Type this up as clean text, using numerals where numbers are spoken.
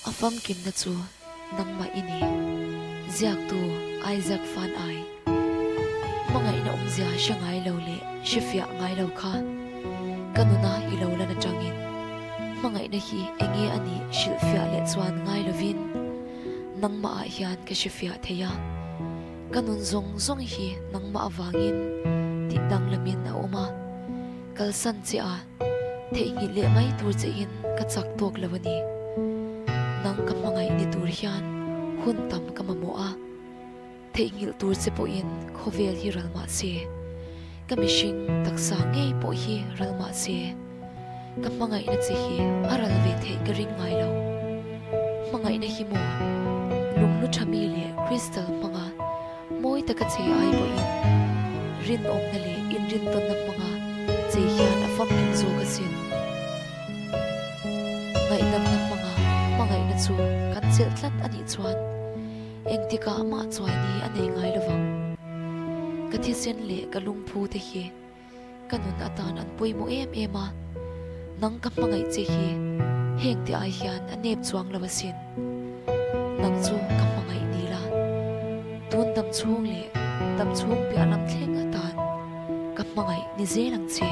A famkimna chu nangmah i ni. Ziaktu Isaac Van Ai. Hmangaihna awmzia hre ngai lo leh hre fiah ngai lo kha ka nuna i lo lan atangin hmangaihna hi enge a nih hrilhfiah leh chuan ngai lovin nangmah ah hian ka hre fiah thei a. Ka nun zawng zawng hi nangmah avangin tih danglamin a awm a, kalsan che a theihnghilh leh mai tur che in ka chak tawk lo a ni. Nang ka hmangaih ni tur hian hun tam ka mamawh a, theihnghilh tur che pawhin khawvel hi ral mah se, ka mihring taksa ngei pawh hi ral mah se, ka hmangaihna che hi a ral ve theih ka ring ngai lo. Hmangaihna hi maw lunghlu tha mi leh crystal hmanga mawi taka che ai pawhin rinawmna leh inrintawnna hmanga che hian a famkim zawk asin. Ngaihdamna hmanga hmangaihna chu kan chelh tlat a nih chuan engtikah mah chuaini a nei ngai lovang. Ka thisen leh ka lungphu te hi Ka nun atan an pawimawh em em a, nang ka hmangaih che hi heng te ai hian a nep chuang lo asin. Nang chu ka hmangaih ni la, tun dam chhung leh dam chhung piah lam thleng atan ka hmangaih ni zel ang che.